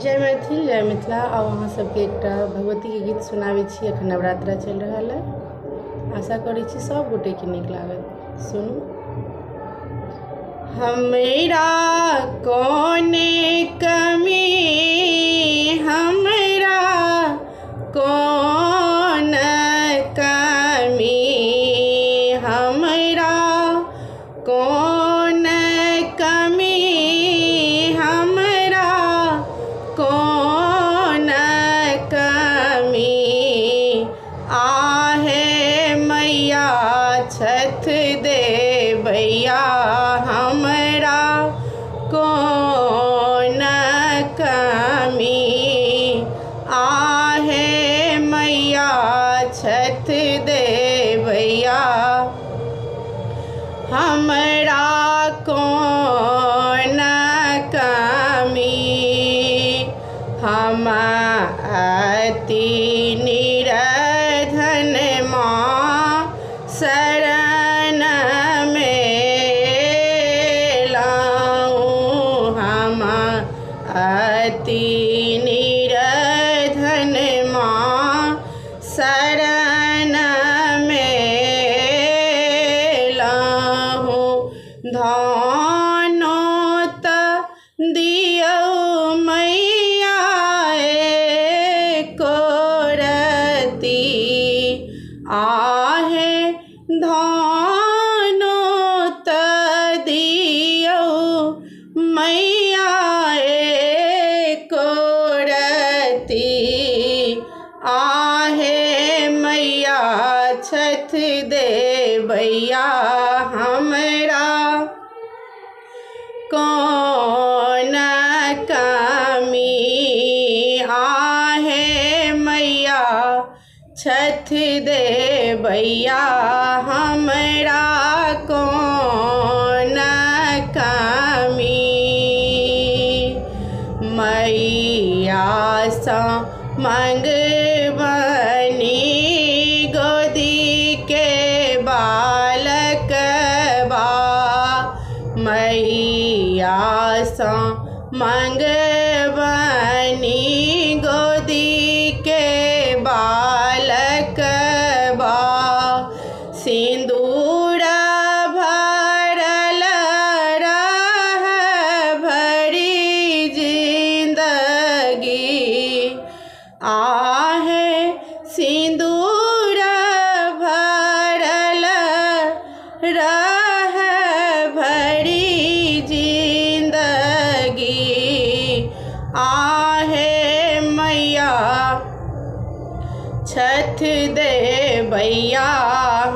जय मैथिल, जय मिथिला। आउ अहाँ सबके एकटा भगवतीके गीत सुनाबै छी। अखन नवरात्रा चलि रहल अइ, आशा करै छी सब गोटेके नीक लागत। सुनू। हमरा कोने कमी, हमरा कोन कमी, हमरा कोन कमी, हमरा कोन कमी। आहे मैया छठ देवैया, हमरा कोन कमी। आहे मैया छठ देवैया, हमरा कोन कमी। हम अति निरधन माँ शरण में लाऊं, हम अति निरधन माँ शरण में लाऊं। धनो त दियौ मैया एको रती, आहे धनो त दियौ मैया एको रती। आहे मैया छठ देवैया, हमरा कोन कमी। आहे मैया छठ देवैया, हमरा कोन कमी। मैया सँ मंगबनी गोदी के बालकबा, मैया सँ मंगबनी गोदी के बालकबा। सिन्दूर भरल रह भरी जिन्दगी, आहे सिन्दूर भरल रह भरी जिन्दगी। आहे मैया छठ देवैया,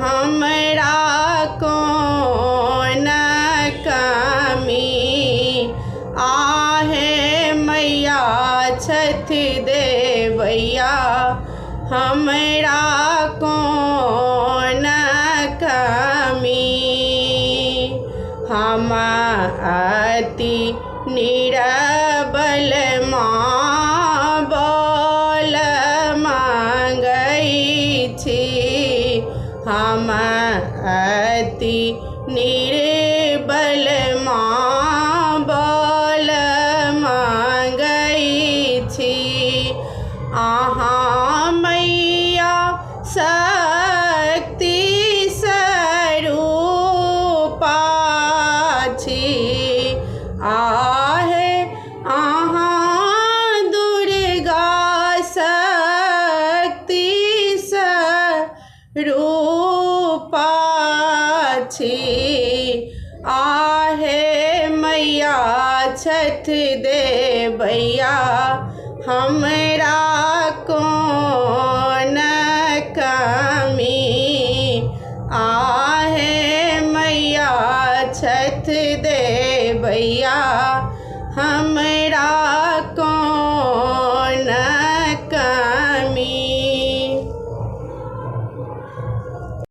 हमरा कोन कमी। आहे मैया छठ देवैया, हमरा कोन कमी। हम अति निरबल माँ बोल माँगै छी, हम अति निर्बल माँ बोल माँगै छी। अहाँ मैया शक्ति स्वरूपा छी, आहे अहाँ दुर्गा शक्ति स्वरूपा छी। आहे मैया छठ देवैया, हमरा कोन कमी। आहे मैया छठ देवैया, हमरा